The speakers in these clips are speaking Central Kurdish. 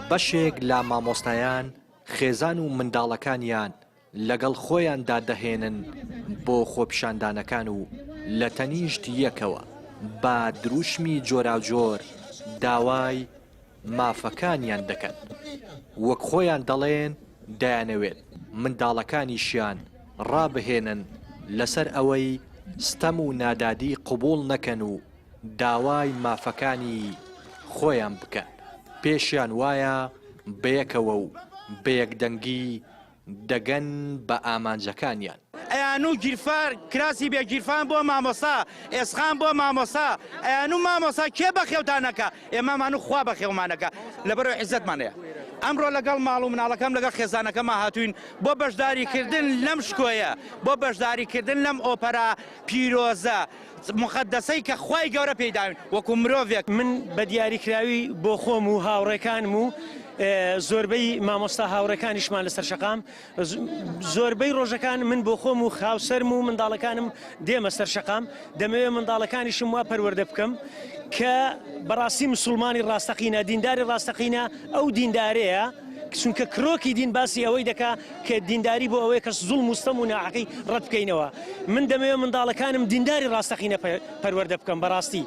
بەشێک لە مامۆستایان خێزان و منداڵەکانیان لەگەڵ خۆیاندا دەهێنن بۆ خۆپیشاندانەکان و لە تەنیشت یەکەوە بە دروشمی جۆراوجۆر داوای مافەکانیان دەکەن. وەک خۆیان دەڵێن دەیانەوێت منداڵەکانیشیان ڕابهێنن لەسەر ئەوەی ستەم و نادادی قبوڵ نەکەن و داوای مافەکانی خۆیان بکەن، پێشیان وایە بەیەکەوە و بەیەکدەنگی دەگەن بە ئامانجەکانیان. ئەیانوو گیرفار کراسی بێ گیرفان بۆ مامۆستا ئێسقان بۆ مامۆستا ئەیانوو مامۆستا کێ بەخێوتان ئەکا ئێمەمانوو خوا بەخێومان ئەکا لەبەرئەوەی عیزەتمان هەیە ئەمڕۆ لەگەڵ ماڵ و مناڵەکەم لەگەڵ خێزانەکەما هاتووین بۆ بەشداری کردن لەم شکۆیە بۆ بەشداری کردن لەم ئۆپەرا پیرۆزە موقەدەسەی کە خوای گەورە پێی داوین وەکو مرۆڤێک. من بە دیاریکراوی بۆ خۆم و هاوڕێکانم و زۆربەی مامۆستا هاوڕێکانیشمان لەسەر شەقام زۆربەی ڕۆژەکان من بۆ خۆم و خاوسەرم و منداڵەکانم دێمە سەر شەقام دەمەوێت منداڵەکانیشم وا پەروەردە بکەم کە بەڕاستی مسلمانی ڕاستەقینە دینداری ڕاستەقینە ئەو دیندارەیە چونکە کرۆکی دین باسی ئەوەی دەکا کە دینداری بۆ ئەوەیە کە زوڵم و ستەم و ناحەقی ڕەت بکەینەوە من دەمەوێت منداڵەکانم دینداری ڕاستەقینە پەروەردە بکەم بەڕاستی.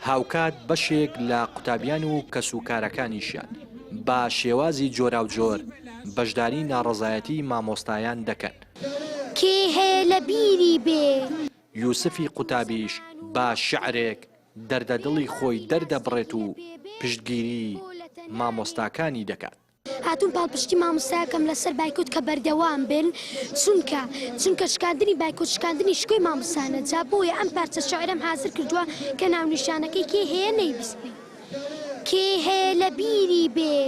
هاوکات بەشێک لە قوتابیان و کەسوکارەکانیشیان بە شێوازی جۆراوجۆر بەشداری ناڕەزایەتی مامۆستایان دەکەن. کێ هەیە لە بیری بێ؟ یوسفی قوتابیش بە شیعرێک دەردە دڵی خۆی دەردەبڕێت و پشتگیری مامۆستاکانی دەکات. هاتووم پاڵپشتی مامۆستایەکەم لەسەر بایکۆت کە بەردەوام بن چونکە چونکە شکاندنی بایکۆت شکاندنی شکۆی مامۆستانە جا بۆیە ئەم پارچە شعرەم حازر کردووە کە ناونیشانەکەی کێ هەیە نەیبیستبێ کێ هەیە لە بیری بێ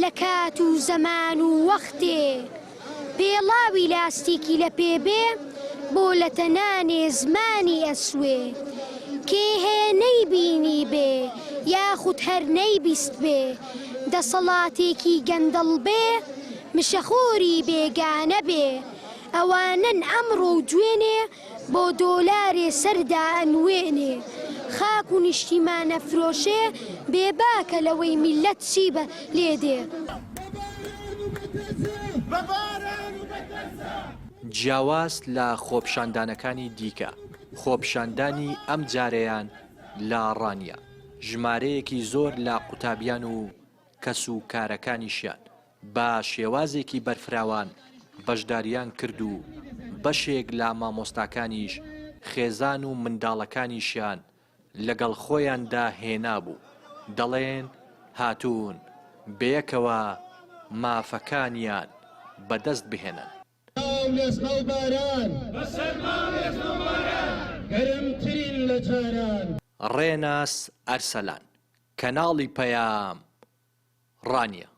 لە کات و زەمان و وەختێ پێڵاوی لاستیکی لە پێ بێ بۆ لەتە نانێ زمانی ئەسوێ کێ هەیە نەیبینیبێ یاخود هەر نەیبیستبێ دەسەڵاتێکی گەندەڵ بێ مشەخۆری بێگانە بێ ئەوانەن ئەمڕۆ و دوێنێ بۆ دۆلارێ سەر دائەنوێنێ خاک و نیشتیمان ئەفرۆشێ بێ باکە لەوەی میللەت چی بە لێ دێ. جیاواز لە خۆپیشاندانەکانی دیکە، خۆپیشاندانی ئەمجارەیان لە ڕانیە، ژمارەیەکی زۆر لە قوتابیان و کەسوکارەکانیشیان بە شێوازێکی بەرفراوان بەشداریان کرد و بەشێک لە مامۆستاکانیش خێزان و منداڵەکانیشیان لەگەڵ خۆیاندا هێنابوو، دەڵێن هاتوون بەیەکەوە مافەکانیان بەدەست بهێنن. ڕێناس ئەرسەلان، کەناڵی پەیام، ڕانیە.